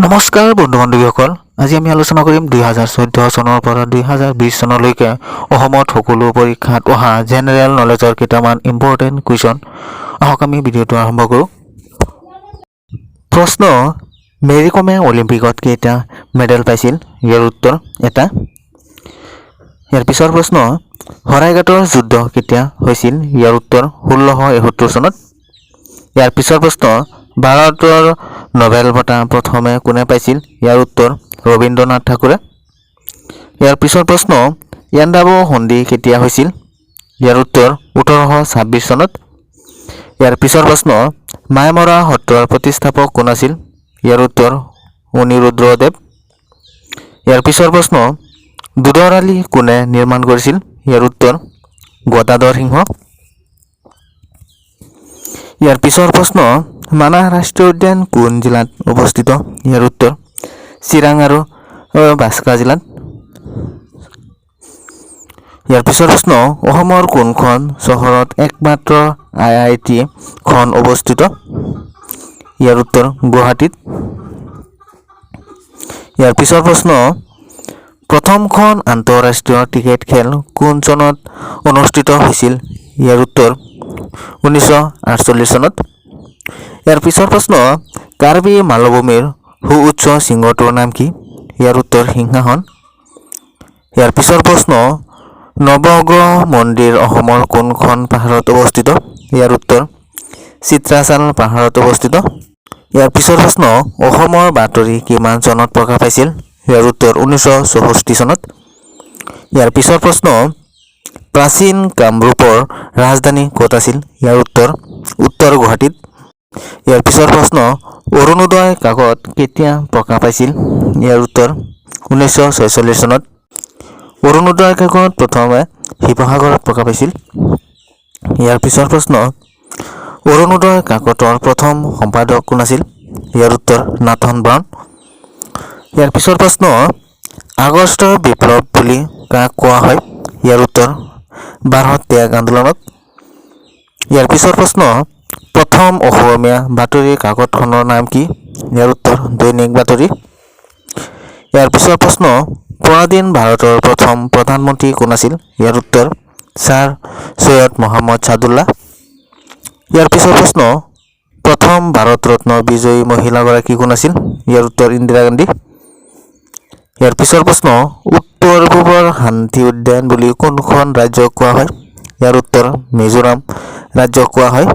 নমস্কাৰ বন্ধু বান্ধৱীসকল, আজি আমি আলোচনা কৰিম 2014 চনৰ পৰা 2020 চনলৈকে অসমত সকলো পৰীক্ষাত অহা জেনেৰেল নলেজৰ কেইটামান ইম্পৰ্টেণ্ট কুৱেশ্যন। আহক, আমি ভিডিঅ'টো আৰম্ভ কৰোঁ। প্ৰশ্ন, মেৰী কমে অলিম্পিকত কেইটা মেডেল পাইছিল? ইয়াৰ উত্তৰ এটা। ইয়াৰ পিছৰ প্ৰশ্ন, শৰাইঘাটৰ যুদ্ধ কেতিয়া হৈছিল? ইয়াৰ উত্তৰ 1671 চনত। ইয়াৰ পিছৰ প্ৰশ্ন, ভাৰতৰ নোবেল বঁটা প্ৰথমে কোনে পাইছিল? ইয়াৰ উত্তৰ ৰবীন্দ্ৰনাথ ঠাকুৰে। ইয়াৰ পিছৰ প্ৰশ্ন, ইয়াণ্ডাবু সন্ধি কেতিয়া হৈছিল? ইয়াৰ উত্তৰ 1826 চনত। ইয়াৰ পিছৰ প্ৰশ্ন, মায়ামৰা সত্ৰৰ প্ৰতিষ্ঠাপক কোন আছিল? ইয়াৰ উত্তৰ অনিৰুদ্ধদেৱ। ইয়াৰ পিছৰ প্ৰশ্ন, ধোদৰ আলি কোনে নিৰ্মাণ কৰিছিল? ইয়াৰ উত্তৰ গদাধৰ সিংহ। ইয়াৰ পিছৰ প্ৰশ্ন, মানাহ ৰাষ্ট্ৰীয় উদ্যান কোন জিলাত অৱস্থিত? ইয়াৰ উত্তৰ চিৰাং আৰু বাক্সা জিলাত। ইয়াৰ পিছৰ প্ৰশ্ন, অসমৰ কোনখন চহৰত একমাত্ৰ আই আই টি খন অৱস্থিত? ইয়াৰ উত্তৰ গুৱাহাটীত। ইয়াৰ পিছৰ প্ৰশ্ন, প্ৰথমখন আন্তঃৰাষ্ট্ৰীয় ক্ৰিকেট খেল কোন চনত অনুষ্ঠিত হৈছিল? ইয়াৰ উত্তৰ 1948 চনত। ইয়াৰ পিছৰ প্ৰশ্ন, কাৰ্বি মালভূমিৰ সুউচ্চ শৃংগটোৰ নাম কি? ইয়াৰ উত্তৰ সিংহাসন। ইয়াৰ পিছৰ প্ৰশ্ন, নৱগ্ৰহ মন্দিৰ অসমৰ কোনখন পাহাৰত অৱস্থিত? ইয়াৰ উত্তৰ চিত্ৰাচল পাহাৰত অৱস্থিত। ইয়াৰ পিছৰ প্ৰশ্ন, অসমৰ বাতৰি কিমান চনত প্ৰকাশ পাইছিল? ইয়াৰ উত্তৰ 1964 চনত। ইয়াৰ পিছৰ প্ৰশ্ন, প্ৰাচীন কামৰূপৰ ৰাজধানী ক'ত আছিল? ইয়াৰ উত্তৰ উত্তৰ গুৱাহাটীত। ইয়াৰ পিছৰ প্ৰশ্ন, অৰুণোদয় কাকত কেতিয়া প্ৰকাশ পাইছিল? ইয়াৰ উত্তৰ 1946 চনত। অৰুণোদয় কাকত প্ৰথমে শিৱসাগৰত প্ৰকাশ পাইছিল। ইয়াৰ পিছৰ প্ৰশ্ন, অৰুণোদয় কাকতৰ প্ৰথম সম্পাদক কোন আছিল? ইয়াৰ উত্তৰ নাথন ব্ৰাউন। ইয়াৰ পিছৰ প্ৰশ্ন, আগষ্টৰ বিপ্লৱ বুলি কাক কোৱা হয়? ইয়াৰ উত্তৰ ভাৰত ত্যাগ আন্দোলনক। ইয়াৰ পিছৰ প্ৰশ্ন, প্ৰথম অসমীয়া বাতৰি কাকতখনৰ নাম কি? ইয়াৰ উত্তৰ দৈনিক বাতৰি। ইয়াৰ পিছৰ প্ৰশ্ন, পৰাধীন ভাৰতৰ প্ৰথম প্ৰধানমন্ত্ৰী কোন আছিল? ইয়াৰ উত্তৰ ছাৰ চৈয়দ মহম্মদ ছাদুল্লাহ। ইয়াৰ পিছৰ প্ৰশ্ন, প্ৰথম ভাৰত ৰত্ন বিজয়ী মহিলাগৰাকী কোন আছিল? ইয়াৰ উত্তৰ ইন্দিৰা গান্ধী। ইয়াৰ পিছৰ প্ৰশ্ন, উত্তৰ পূবৰ শান্তি উদ্যান বুলি কোনখন ৰাজ্যক কোৱা হয়? ইয়াৰ উত্তৰ মিজোৰাম ৰাজ্যক কোৱা হয়।